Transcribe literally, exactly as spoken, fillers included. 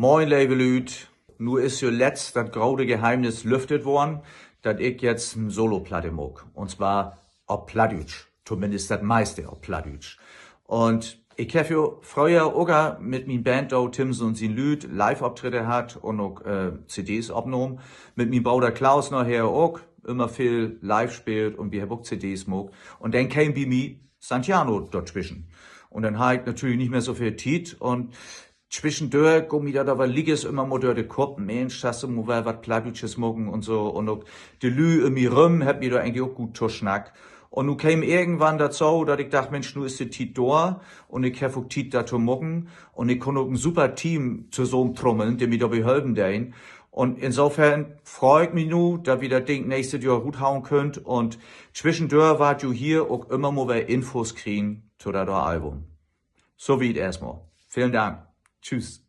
Moin, leve Lüüd. Nu is jo letzt dat grote Geheimnis lüftet worrn, dat ik jetzt en Soloplatte maak. Un zwar op Plattdüütsch. Tominnst dat meiste op Plattdüütsch. Un ik heff jo fröher ok al mit mien Band dor, Timsen un sien Lüüd, Live-Optritte hatt un ok, äh, C Ds opnahmen. Mit mien Broder Klaus naher ok ümmer veel live speelt un wi hebbt ok C Ds maakt. Un denn keem bi mi Santiano dortwischen. Un denn harr ik natürlich nich mehr so veel Tiet un twischendör güng mi dat aver liekers ümmer mal dör de Kopp: Minsch, schasst du mal weer wat Plattdüütsches maken un so. Un ok de Lüüd üm mi rüm hebbt mi dor egentlich ok goot tosnackt. Un nu keem irgendwann dat so, dat ik dacht: Minsch, nu is de Tiet dor un ik heff ok Tiet, dat to maken. Un ik kunn ok en super Team tosamentrummeln, de mi dorbi helpen deen. Un insofern frei ik mi nu, dat wi dat Ding nächstet Johr ruthauen köönt. Un twischendör warrt ji hier ok ümmer mal weer Infos kriegen to dat Album. So wiet eerstmal. Velen Dank. Tschüss.